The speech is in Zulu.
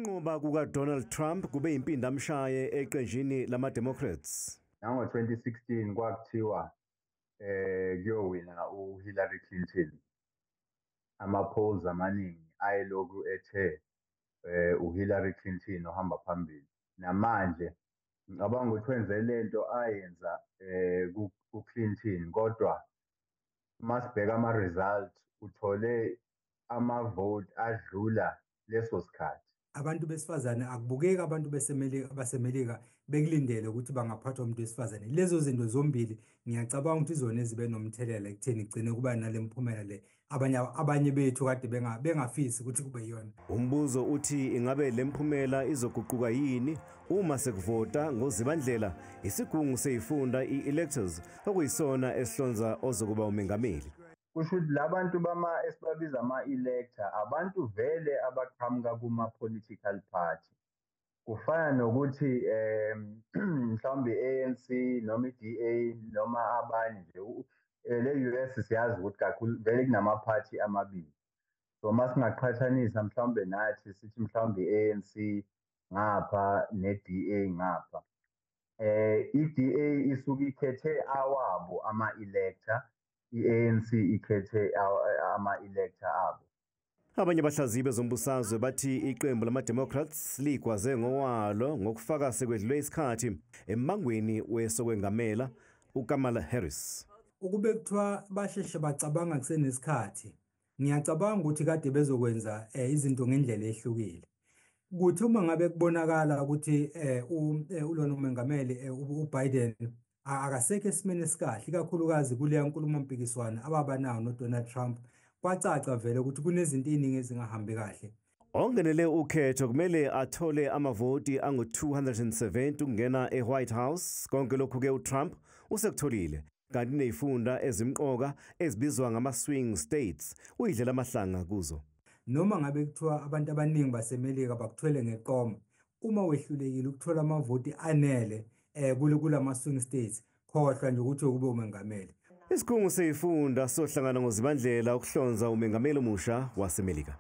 Ukunqoba kukaDonald Trump kube impindamshaye eqenjini lama-Democrats. Nango-2016 kwakuthiwa kuyowina uHillary Clinton. Ama-polls amaningi ayelokhu ethe uHillary Clinton ohamba phambili. Namanje ngicabanga ukuthi wenze lento ayenza kuClinton, kodwa masibheka ama-result uthole ama-vote adlula leso sikhathi. Abantu besifazane akubukeki, abantu baseMelika bekulindele ukuthi bangaphathwa umuntu wesifazane. Lezo zinto zombili ngiyacabanga ukuthi izona ezibe nomthelela ekutheni igcine kuba nale mphumela le abanye bethu kade bengafisi ukuthi kube yiyona. Umbuzo uthi ingabe le mphumela izoguquka yini uma sekuvota ngoZibandlela isigungu seyifunda i-electors okuyisona esihlonza ozokuba umengameli. Kusho ukuthi labantu esibabiza ama-elector abantu vele abaqhamuka kuma-political party. Kufana nokuthi mhlawumbe i-ANC noma i-DA noma abanye nje le US siyazi ukuthi kakhulu vele kunama-party amabili. So masingaqhathanisa mhlawumbe nathi sithi mhlawumbe i-ANC ngapha ne-DA ngapha. I-DA isuke ikhethe awabo ama-elector, i-ANC ikhethe ama-elector abo. Abanye abahlaziyi bezombusazwe bathi iqembu lama-Democrats ligwaze ngowalo ngokufaka sekwedlule isikhathi emmangweni wesokwengamela uKamala Harris. Ukube kuthiwa basheshe bacabanga kusenesikhathi, ngiyacabanga ukuthi kade bezokwenza izinto ngendlela ehlukile. Kuthi uma ngabe kubonakala ukuthi ulona umengameli uBiden akasekho esimeni esikahle, ikakhulukazi kuleya nkulumompikiswano ababanayo noDonald Trump, kwacaca vele ukuthi kunezinto eziningi ezingahambi kahle. Ongenele ukhetho kumele athole amavoti angu-270 ukungena e-White House. Konke lokhu-ke uTrump usekutholile, kanti nezifunda ezimqoka ezibizwa ngama-swing states uyidlela amahlanga kuzo. Noma ngabe kuthiwa abantu abaningi baseMelika bakuthwele ngeqoma, uma wehlulekile ukuthola amavoti anele kulama swing states, khohlwa nje ukuthi ukube umengameli. Isikhungu seyifunda sohlangana ngoZibandlela ukuhlonza umengameli omusha waseMelika.